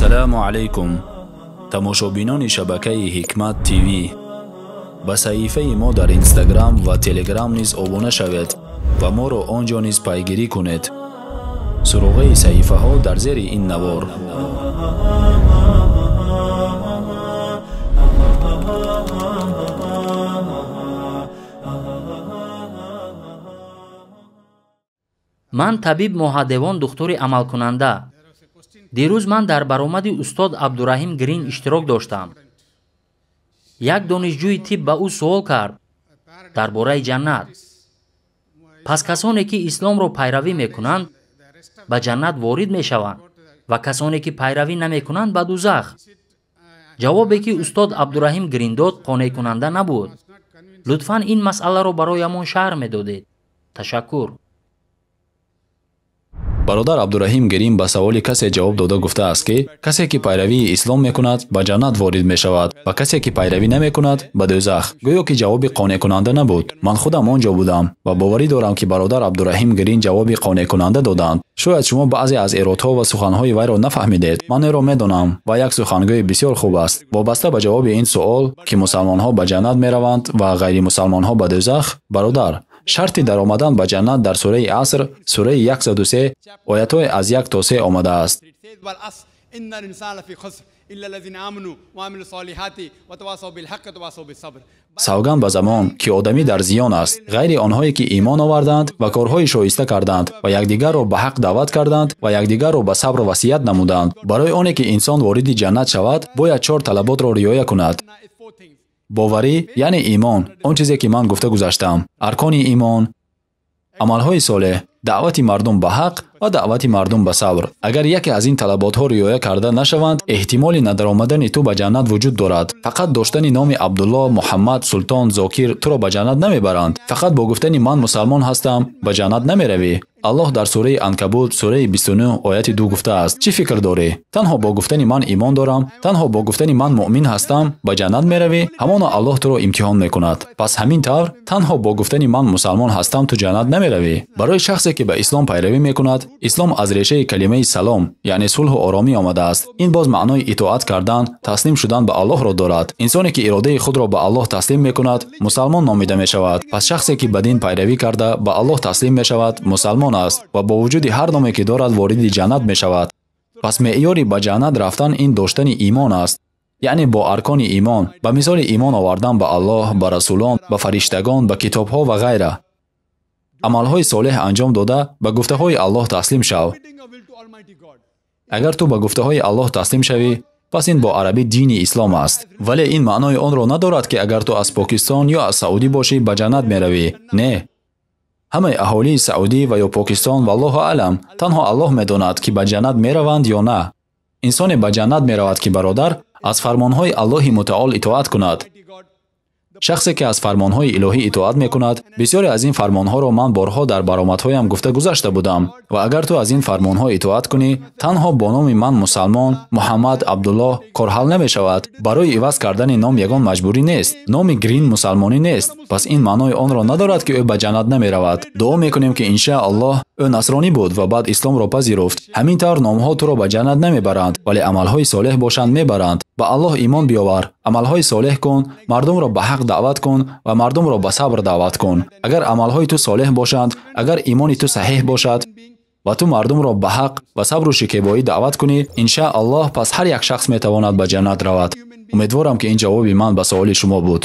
Ассалому алайкум, тамошобинони шабакаи Ҳикмат ТВ. Ба саҳифаи мо дар Инстаграм ва Телеграм низ обуна шавед ва моро он ҷо низ пайгирӣ кунед. Суроғаи саҳифаҳо дар зери ин навор. Ман табиб Моҳадевон, духтури амалкунанда. Дирӯз ман дар баромади устод Абдураҳим Грин иштирок доштам. Як донишҷӯи тиб ба ӯ суол кард дар бораи ҷаннат. Пас касоне ки исломро пайравӣ мекунанд, ба ҷаннат ворид мешаванд ва касоне ки пайравӣ намекунанд, ба дузах. Ҷавобе ки устод Абдураҳим Грин дод, қонеъкунанда набуд. Лутфан ин масъаларо бароямон шарҳ медодед. Ташаккур. Бародар Абдураҳим Грин ба саволи касе ҷавоб дода гуфтааст, ки касе ки пайравии ислом мекунад, ба ҷаннат ворид мешавад ва касе ки пайравӣ намекунад, ба дӯзах. Гӯё ки ҷавоби қонеъкунанда набуд. Ман худам он ҷо будам ва боварӣ дорам, ки бародар Абдураҳим Грин ҷавоби қонеъкунанда доданд. Шояд шумо баъзе аз эродҳо ва суханҳои вайро нафаҳмидед. Ман ӯро медонам ва як сухангӯи бисёр хуб аст. Вобаста ба ҷавоби ин суол, ки мусалмонҳо ба ҷаннат мераванд ва ғайримусалмонҳо ба дӯзах, бародар, шарти даромадан ба ҷаннат дар сураи Аср, сураи 103, оятҳои аз 1 то 3 омадааст. Савганд ба замон, ки одамӣ дар зиён аст, ғайри онҳое ки имон оварданд ва корҳои шоиста карданд ва якдигарро ба ҳақ даъват карданд ва якдигарро ба сабр васият намуданд. Барои оне ки инсон вориди ҷаннат шавад, бояд 4 талаботро риоя кунад. Боварӣ, яъне имон, он чизе ки ман гуфта гузаштам, аркони имон, амалҳои солеҳ, даъвати мардум ба ҳақ ва даъвати мардум ба сабр. Агар яке аз ин талаботҳо риоя карда нашаванд, эҳтимоли надаромадани ту ба ҷаннат вуҷуд дорад. Фақат доштани номи Абдулло, Муҳаммад, Султон, Зокир туро ба ҷаннат намебаранд. Фақат бо гуфтани ман мусалмон ҳастам ба ҷаннат намеравӣ. Аллоҳ дар сураи Анкабут, сураи 29, ояти 2 гуфтааст: чӣ фикр дорӣ? Танҳо бо гуфтани ман имон дорам, танҳо бо гуфтани ман муъмин ҳастам ба ҷаннат меравӣ? Ҳамоно Аллоҳ туро имтиҳон мекунад. Пас ҳамин тавр танҳо бо гуфтани ман мусалмон ҳастам ту ҷаннат намеравӣ. Барои шахсе ки ба ислом пайравӣ мекунад, ислом аз решаи калимаи салом, яъне сулҳу оромӣ омадааст. Ин боз маънои итоат кардан, таслим шудан ба Аллоҳро дорад. Инсоне ки иродаи худро ба Аллоҳ таслим мекунад, мусалмон номида мешавад. Пас шахсе ки ба дин пайравӣ карда ба Аллоҳ таслим мешавад, мусалмон аст ва бо вуҷуди ҳар номе ки дорад вориди ҷаннат мешавад. Пас меъёри ба ҷаннат рафтан ин доштани имон аст, яъне бо аркони имон, ба мисоли имон овардан ба Аллоҳ, ба расулон, ба фариштагон, ба китобҳо ва ғайра. Амалҳои солеҳ анҷом дода, ба гуфтаҳои Аллоҳ таслим шав. Агар ту ба гуфтаҳои Аллоҳ таслим шавӣ, пас ин бо арабӣ дини ислом аст. Вале ин маънои онро надорад, ки агар ту аз Покистон ё аз Саудӣ бошӣ, ба ҷаннат меравӣ. Не. Ҳамаи аҳолии Саудӣ ва ё Покистон, валлоҳу аълам, танҳо Аллоҳ медонад, ки ба ҷаннат мераванд ё на. Инсоне ба ҷаннат меравад, ки бародар аз фармонҳои Аллоҳи мутаол итоат кунад. Шахсе ки аз фармонҳои илоҳӣ итоат мекунад, бисёре аз ин фармонҳоро ман борҳо дар баромадҳоям гуфта гузашта будам. Ва агар ту аз ин фармонҳо итоат кунӣ, танҳо бо номи ман мусалмон, Муҳаммад, Абдуллоҳ кор ҳал намешавад. Барои иваз кардани ном ягон маҷбурӣ нест. Номи Грин мусалмонӣ нест. Пас ин маънои онро надорад, ки ӯ ба ҷаннат намеравад. Дуо мекунем, ки иншааллоҳ ӯ насронӣ буд ва баъд исломро пазируфт. Ҳамин тавр номҳо туро ба ҷаннат намебаранд, вале амалҳои солеҳ бошанд мебаранд. Ба Аллоҳ имон биёвар, амалҳои солеҳ кун, мардумро ба ҳақ даъват кун ва мардумро ба сабр даъват кун. Агар амалҳои ту солеҳ бошанд, агар имони ту саҳеҳ бошад ва ту мардумро ба ҳақ ва сабру шикебоӣ даъват кунӣ, иншааллоҳ пас ҳар як шахс метавонад ба ҷаннат равад. Умедворам, ки ин ҷавоби ман ба суоли шумо буд.